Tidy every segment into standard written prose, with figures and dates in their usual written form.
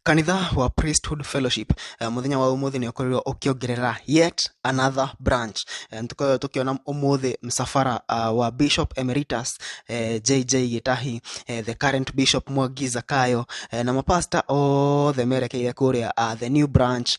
Kanitha wa Priesthood Fellowship mũthenya wa ũmũthĩ nĩ ũkorirwo ũkĩongerera yet another branch. Nĩtũkoretwo tũkĩona ũmũthĩ msafara wa Bishop Emeritus JJ Gĩtahi, the current Bishop Mwangi Zakayo na mapasta othe merekeire kũrĩa the new branch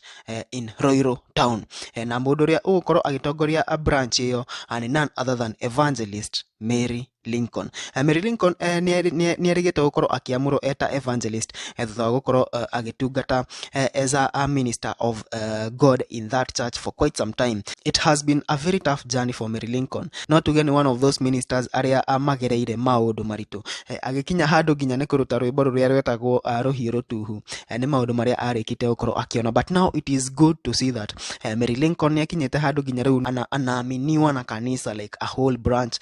in Ruiru town. Na mũndũ ũrĩa ũgũkorwo agĩtongoria branch ĩyo nĩ none other than Evangelist Mary Lincoln. Mary Lincoln nĩ erĩgĩte gũkorwo akĩamũrwo eta evangelist thutha wa gũkorwo agĩtungata as a minister of God in that church for quite some time. It has been a very tough journey for Mary Lincoln. No tuge nĩ one of those ministers arĩa magereire maũndũ maritũ. Agĩkinya handũ nginya nĩ kũruta rwĩmbo rũrĩa rwetagwo Rũhiũ Rũtuhu. Nĩ maũndũ marĩa arĩkĩte gũkorwo akĩona. But now it is good to see that Mary Lincoln nĩ akinyĩte handũ nginya rĩu anaaminiwa na kanitha like a whole branch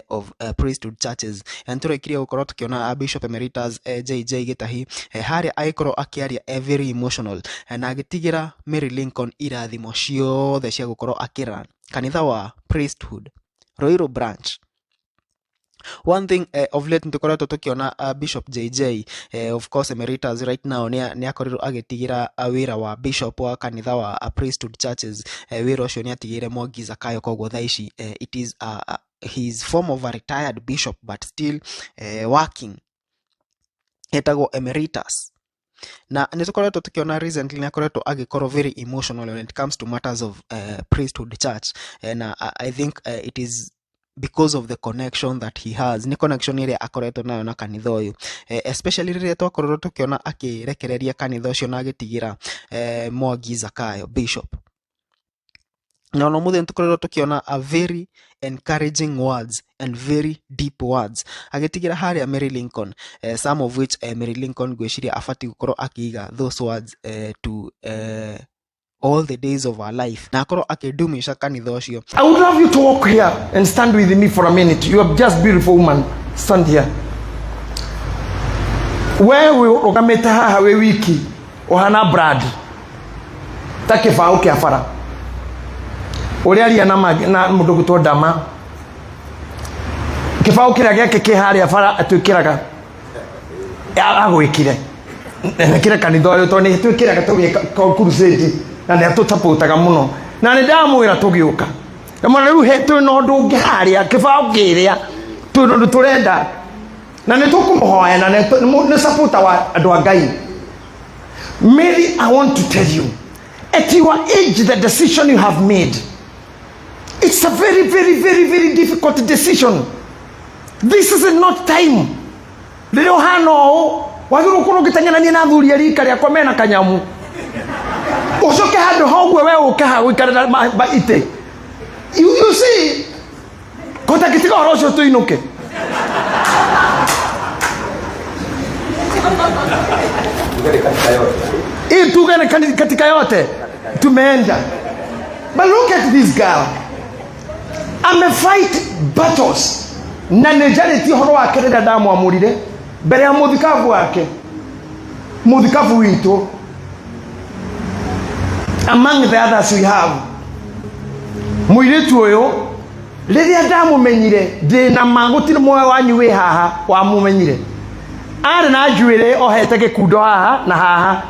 of priesthood churches. Na nĩtũrĩkirie gũkorwo tũkĩona Bishop Emeritus JJ Gĩtahi harĩa agĩkorwo akĩaria very emotional na agĩtigĩra Mary Lincoln irathimo ciothe cia gũkorwo akĩra kanitha wa priesthood Ruiru branch. One thing of late nĩtũkoretwo tũkĩona Bishop JJ of course Emeritus right now nĩ akorirwo agĩtigĩra wĩra wa bishop wa kanitha wa priesthood churches. Wĩra ũcio nĩ atigĩire Mwangi Zakayo, koguo thaa ici it is his form of a retired bishop but still working, etagwo Emeritus. Na nĩ tũkoretwo tũkĩona recently nĩ akoretwo agĩkorwo very emotional when it comes to matters of priesthood church, na I think it is because of the connection that he has, nĩ connection ĩrĩa akoretwo nayo na kanitha ũyũ, especially rĩrĩa twakorirwo tũkĩona akĩrekereria kanitha ũcio na agĩtigĩra Mwangi Zakayo bishop. Na ona ũmũthĩ nĩtũkoretwo tũkĩona a very encouraging words and very deep words agĩtigĩra harĩa Mary Lincoln, some of which Mary Lincoln ngwĩciria abatiĩ gũkorwo akĩiga those words to all the days of her life na akorwo akĩndumisha kanitha ũcio. I would love you to walk here and stand with me for a minute. You are just beautiful woman. Stand here. We ũrũgamĩte haha wĩ wiki ũhana Brad ta kĩbaũ kĩa bara ũrĩa aria na mũndũ gwĩtwo Ndama, kĩbaũ kĩrĩa gĩake kĩ harĩa bara atwĩkĩraga agwĩkire kĩrĩa kanitha ũyũ tondũ nĩ twĩkĩraga tũgĩka crusade na nĩ atũcapotaga mũno na nĩ ndamwĩra tũgĩũka ndamwĩra rĩu he twĩna ũndũ ũngĩ harĩa kĩbaũ kĩrĩa twĩna ũndũ tũrenda na nĩ tũkũmũhoya na nĩ supporter wa andũ a Ngai. Mary, I want to tell you, at your age, the decision you have made, it's a very, very, very, very difficult decision. This is not time. Rĩrĩa ũhana ũũ, wagĩrĩirwo gũkorwo ũgĩteng'erania na athuri a rika rĩakwa mena kanyamu. Ũcoke handũ ha ũguo we ũke ha gũikarĩra itĩ. You see, kota gĩtiga ũhoro ũcio tũinũke. Hii tuge ni katika yote tumeenda. But look at this girl. Amefight battles na nĩ njarĩtie ũhoro wake rĩrĩa ndamwamũrire mbere ya mũthikabu wake, mũthikabu witũ, among the others we have. Mũirĩtu ũyũ rĩrĩa ndamũmenyire ndĩ na ma gũtirĩ muoyo wanyu wĩ haha wamũmenyire, arĩ na njuĩrĩ ohete gĩkundo haha na haha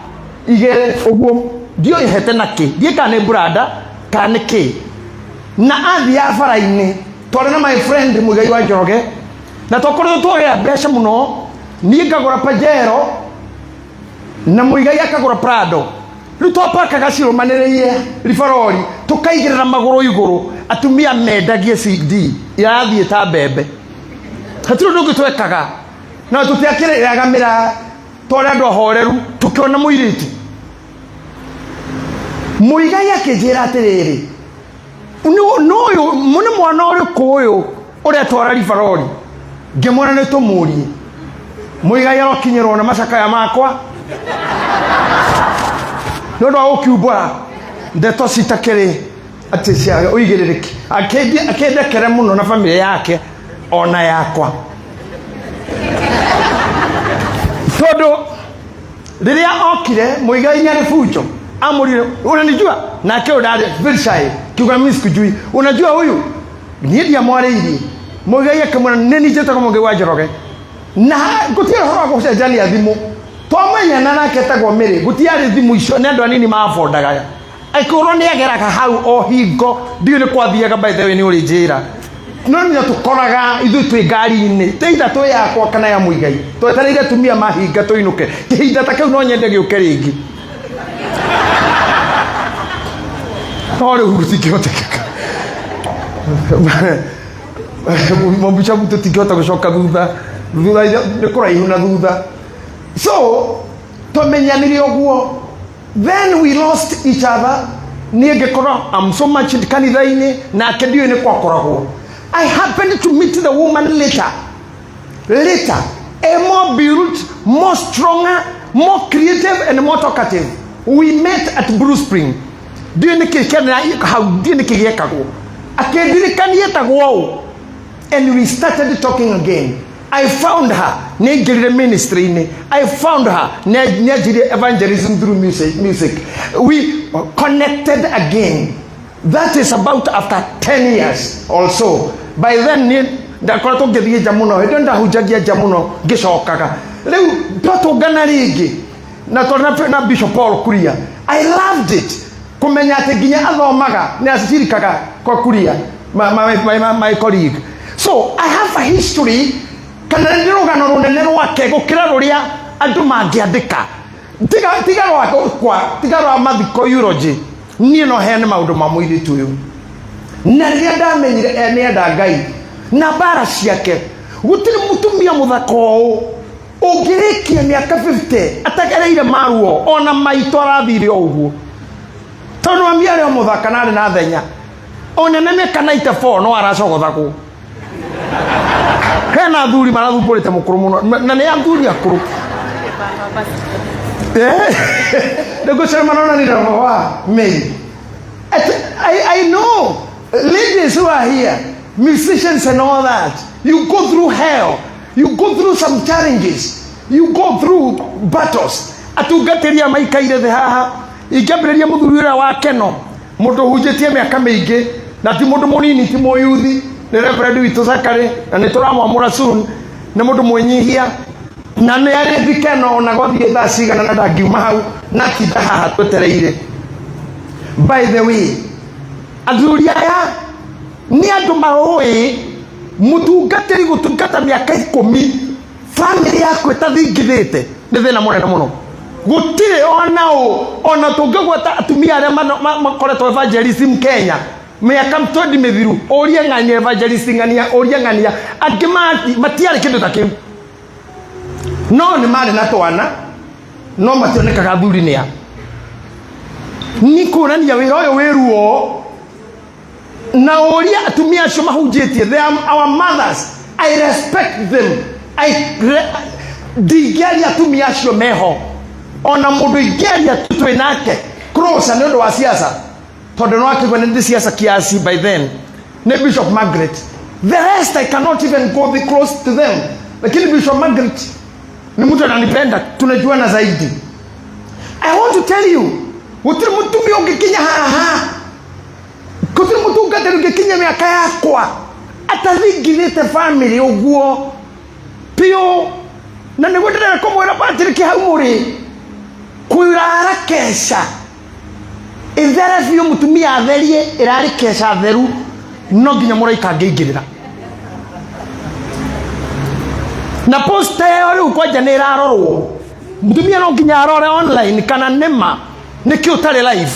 igĩrĩ ũguo, ndiũĩ hete na kĩ, ndiĩ kana nĩ branda kana nĩ kĩ, na athiaga bara-inĩ twarĩ na my friend Mũigai wa Njoroge na twakoretwo twagĩa mbeca mũno, niĩ ngagũra Pajero na Mũigai akagũra Prado. Rĩu twapakaga cirũmanĩrĩire ribarori tũkaigĩrĩra magũrũ igũrũ, atumia mendagie CD irathiĩ ta mbembe, hatirĩ ũndũ ũngĩ twekaga na tũtiakĩrĩraga mĩraa, twarĩ andũ ahoreru. Tũkĩona mũirĩtu, Mũigai akĩnjĩra atĩrĩrĩ, nũyũ nĩ mwana ũrĩkũ ũyũ ũretwara ribarori? Ngĩmwĩra nĩ tũmũrie. Mũigai arokinyĩrwo na macakaya makwa nĩ ũndũ wa gũkiumbũra ndeto citakĩrĩ atĩ cia ũigĩrĩrĩki, akĩndekere mũno na bamĩrĩ yake ona yakwa, tondũ rĩrĩa okire Mũigai nĩ arĩ bunjo amũrire, unanijua? Nake ũyũ ndarĩ very shy, kiuga mimi sikujui. Unajua huyu? Niĩ ndiamwarĩirie. Mũigai akĩmwĩra nĩ niĩ njĩtagwo Mũigai wa Njoroge na gũtirĩ ũhoro wa gũcenjania thimũ. Twamenyana nake etagwo Mary, gũtiarĩ thimũ icio, nĩ andũ anini maabondaga. Angĩkorwo nĩ ageraga hau o hingo, ndiũĩ nĩ kwathiaga, by the way nĩ ũrĩ njĩra. No nĩ tũkoraga ithuĩ twĩ ngari-inĩ, either twĩ yakwa kana ya Muigai, twetereire atumia mahinga tũinũke. Kĩhinda ta kĩu no nyende gĩũke rĩngĩ, no rĩu gũtingĩhotekeka. Mbica tũtingĩhota gũcoka thutha, thutha nĩ kũraihu na thutha. So twamenyanire ũguo, then we lost each other. Niĩ ngĩkorwo I'm so much kanitha-inĩ, nake ndiũĩ nĩ kwakoragwo. I happened to meet the woman later, later, a more built, more stronger, more creative and more talkative. We met at Blue Spring. Ndiũĩ nĩkĩ kĩarĩ hau, ndiũĩ nĩkĩ gĩekagwo. Akĩndirikania etagwo ũũ, and we started talking again. I found her nĩ aingĩrire ministry-inĩ. I found her nĩ anjirie evangelism through music. We connected again. That is about after 10 years also. By then nĩ ndakoretwo ngĩthiĩ nja mũno, hĩndĩ ĩyo ndahunjagia nja mũno, ngĩcokaga. Rĩu twatũngana rĩngĩ na twarĩ na Bishop Paul Kuria. I loved it kũmenya atĩ nginya athomaga nĩ acirikaga kwa Kuria, my colleague. So I have a history, kana nĩ rũgano rũnene rwake gũkĩra rũrĩa andũ mangĩandĩka. Tiga rwa kwa tiga rwa mathiko eulogy, niĩ no heane maũndũ ma mũirĩtu ũyũ. Na rĩrĩa ndamenyire nĩenda Ngai na mbara ciake, gũtirĩ mũtumia mũthaka ũũ ũngĩrĩkia mĩaka 50 atagereire maruo. Ona maitũ arathire o ũguo, tondũ mami arĩ o mũthaka na arĩ na thenya ona na mĩaka 94 no aracogothagwo. Hena athuri marathumbũrĩte mũkũrũ mũno, na nĩ athuri akũrũ. Nĩngũcera maronanire wa Mary. I know ladies who are here, musicians and all that, you go through hell, you go through some challenges, you go through battles. Atungatĩri a maikaire thĩ haha, ingĩambĩrĩria mũthuri ũrĩa wa Keno, mũndũ ũhunjĩtie mĩaka mĩingĩ na ti mũndũ mũnini, ti mũyuthi, nĩ reverend witũ Zakary, na nĩ tũramwamũra soon. Nĩ mũndũ mwĩnyihia na nĩ arĩ thikeno ona gwathiĩ thaa cigana na ndangiuma hau na atinda haha twetereire. By the way, athuri aya nĩ andũ maũĩ mũtungatĩri gũtungata mĩaka 10, family yaku ĩtathingithĩte, nĩ thĩna mũnene mũno. Gũtirĩ ona ũ ona tũngĩgweta atumia arĩa makoretwo evangelism Kenya mĩaka 20 mĩthiru, ũrie ng'ania evangelist ng'ania, ũrie ng'ania angĩ matiarĩ kĩndũ ta kĩu, no nĩ marĩ na twana, no mationekaga athuri nĩa. Nĩ kuonania wĩra ũyũ wĩ ruo. Na ũria atumia acio mahunjĩtie, they are our mothers. I respect them. Ndingĩaria atumia acio meho, ona mũndũ ingĩaria tu twĩ nake closer nĩ ũndũ wa siasa, tondũ no akĩgua nĩ ndĩ siasa kiasi by then, nĩ Bishop Margaret. The rest I cannot even go be close to them, lakini Bishop Margaret ni mtu ananipenda, tunajuana zaidi. I want to tell you, gũtirĩ mũtumia ũngĩkinya haha, gũtirĩ mũtungatĩri ũngĩkinya mĩaka yakwa atathingithĩte family ũguo piũ. Na nĩguo ndĩrenda kũmwĩra Patrick, hau mũrĩ kũrara keca ĩthere biũ, mũtumia atherie ĩrarĩ keca theru, no nginya mũraika angĩingĩrĩra na posta ĩyo. Rĩu kwanja nĩ ĩrarorwo, mũtumia no nginya arore online kana nĩma nĩkĩ ũtarĩ live,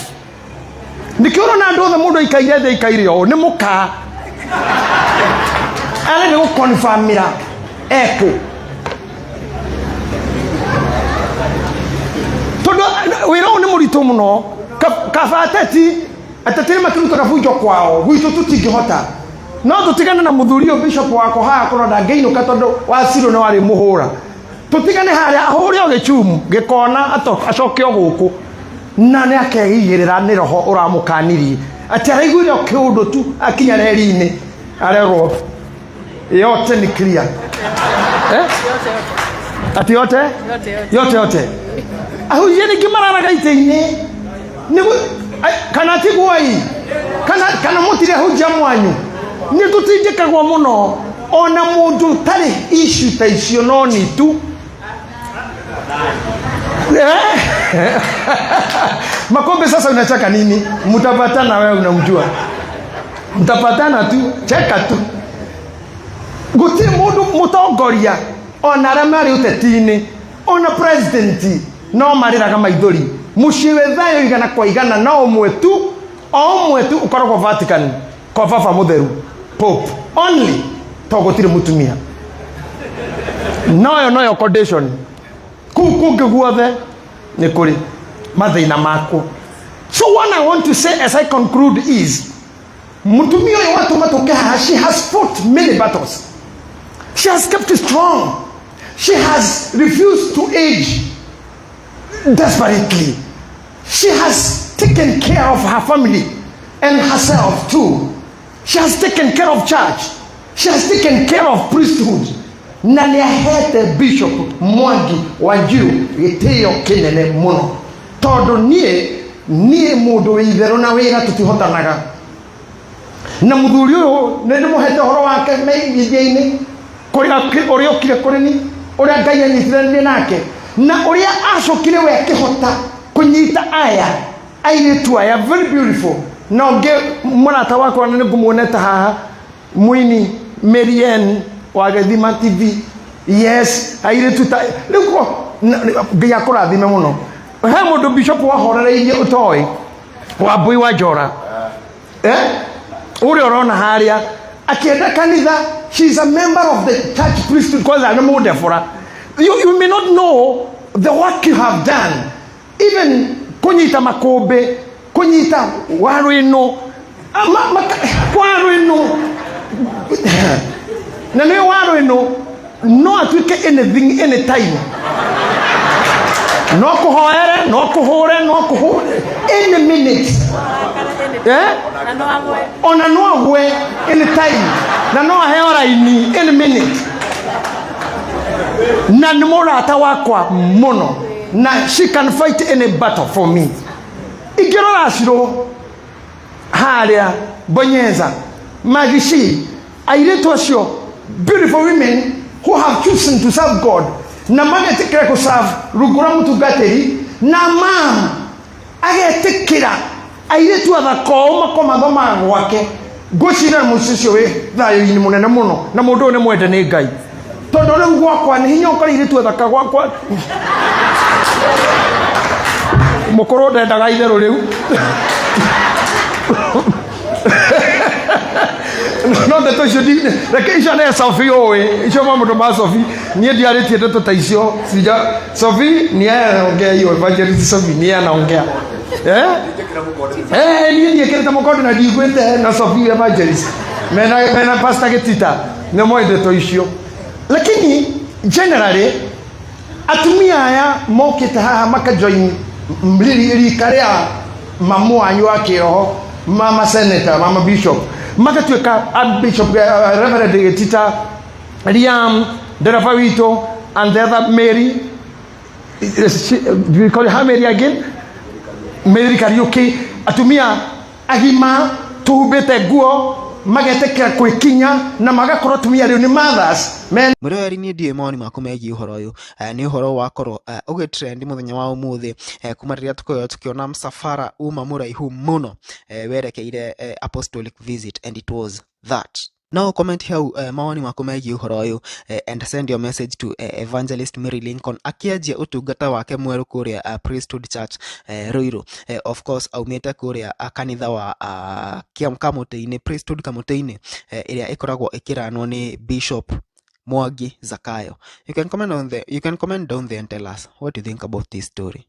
nĩkĩ ũrona andũ othe mũndũ aikaire thĩ, aikaire ũũ, nĩ mũka arenda gũkonfamĩra ekũ, tondũ wĩra ũyũ nĩ mũritũ mũno. Kaba ateti nĩ makĩrutaga bunjo kwao, gwitũ tũtingĩhota. No tũtigane na mũthuri ũyũ bishop wakwa haha, korwo ndangĩinũka tondũ wacirũ nĩ warĩ mũhũra, tũtigane harĩa ahũre o gĩchumu gĩkona acoke o gũkũ, na nĩ akeigĩrĩra nĩ roho ũramũkanirie atĩ araiguire o kĩũndũ tu akinya reri-inĩ arerwo yote ni clear, eh? Ati yote yote yote. Ahunjia ningĩ mararaga itĩ-inĩ. Kana tiguai kana mũtirĩ hunjia mwanyu, nĩ tũtindĩkagwo mũno. Ona mũndũ ũtarĩ issue ta icio no ni tu. Makombe sasa unacheka nini? Mtapatana, wewe unamjua. Mtapatana tu, cheka tu. Gũtirĩ mũndũ mũtongoria ona arĩa marĩ ũteti-inĩ ona president no marĩraga maithori. Mũciĩ wĩ thayũ igana kwa igana no ũmwe tu, o ũmwe tu ũkoragwo Vatican kwa baba mũtheru Pope only, to gũtirĩ mũtumia. Noyo noyo condition kũu kũngĩ guothe nĩ kũrĩ mathĩna makwo. So what I want to say as I conclude is, mũtumia ũyũ watũma tũke haha, she has fought many battles, she has kept strong, she has refused to age desperately, she has taken care of her family and herself too, she has taken care of church, she has taken care of priesthood, na nĩ ahete Bishop Mwangi Wanjiru gĩtĩo kĩnene mũno, tondũ niĩ mũndũ wĩ itherũ na wĩra tũtihotanaga. Na mũthuri ũyũ nĩ ndĩmũhete ũhoro wake meithia-inĩ, kũrĩa ũrĩa okire kũrĩ ni, ũrĩa Ngai anyitithanirie nake, na ũrĩa acokire we akĩhota kũnyita aya airĩtu aya very beautiful. Na ũngĩ mũrata wakwa nĩ ngũmuonete haha, mũini Marianne wa Gĩthima TV. Yes, airĩtu ta rĩu Ngai akũrathime mũno. He mũndũ bishop wahorereirie ũtoĩ, Wambui wa Njora, eh? Ũrĩa ũrona harĩa akĩenda kanitha, she is a member of the church priesthood. Kwanza nĩ mũndebora. You may not know the work you have done, even kũnyita makũmbĩ, kũnyita waru ĩno, waru ĩno, na nĩ waru ĩno no atuĩke anything, anytime, no kũhoere, no kũhũre, no kũhũre any minute, eh? Ona no agwe anytime, na no aheo raini any minute, na nĩ mũrata wakwa mũno, na she can fight any battle for me. Ingĩrora Cirũ harĩa Bonyeza, Magici, airĩtu acio, beautiful women who have chosen to serve God, na magetĩkĩra kũ serve rungu rwa mũtungatĩri, na mam agetĩkĩra airĩtu athaka ũũ makomathomaga gwake, ngwĩciria mũciĩ ũcio wĩ thayũ-inĩ mũnene mũno, na mũndũ ũyũ nĩ mwende nĩ Ngai, tondũ rĩu gwakwa nĩ hinya ũkora airĩtu athaka gwakwa. Mũkũrũ ndendaga itherũ rĩu, no ndeto icio reke icio nĩ Sophie ũĩ icio maũndũ ma Sophie. Niĩ ndiarĩtie ndeto ta icio sija. Sophie ni yeye anaongea hiyo, Evangelist Sophie ni yeye anaongea, eh eh niĩ ndiĩkĩrĩte mũkondo na ndiiguĩte na Sophie Evangelist mena Pastor Gĩtita nĩ moĩ ndeto icio. Lakini generally atumia aya mokĩte haha makajoin rika rĩa mamu wanyu wa kĩroho, mama senator, mama bishop, magatuĩka bishop, Reverend Gĩtita, Liam ndereba witũ, and the other Mary, do we call her Mary again? Mary Kariuki. Atumia agima tuhumbĩte nguo magetĩkĩra kwĩkinya na magakorwo atumia rĩu nĩ mothers men. Mwĩroreri, niĩ ndiũĩ mawoni maku megiĩ ũhoro ũyũ. Nĩ ũhoro wakorwo ũgĩtrend mũthenya wa ũmũthĩ, kuma rĩrĩa tũkoretwo tũkĩona msafara uma mũraihu mũno, werekeire apostolic visit, and it was that. No comment hau mawoni maku megiĩ ũhoro ũyũ, and send your message to Evangelist Mary Lincoln akĩanjia ũtungata wake mwerũ kũrĩa Priesthood Church, Ruiru. Of course aumĩte kũrĩa kanitha wa Kamũtĩ-inĩ, Priesthood Kamũtĩ-inĩ, ĩrĩa ĩkoragwo ĩkĩranwo nĩ Bishop Mwangi Zakayo. You can comment down there and tell us what you think about this story.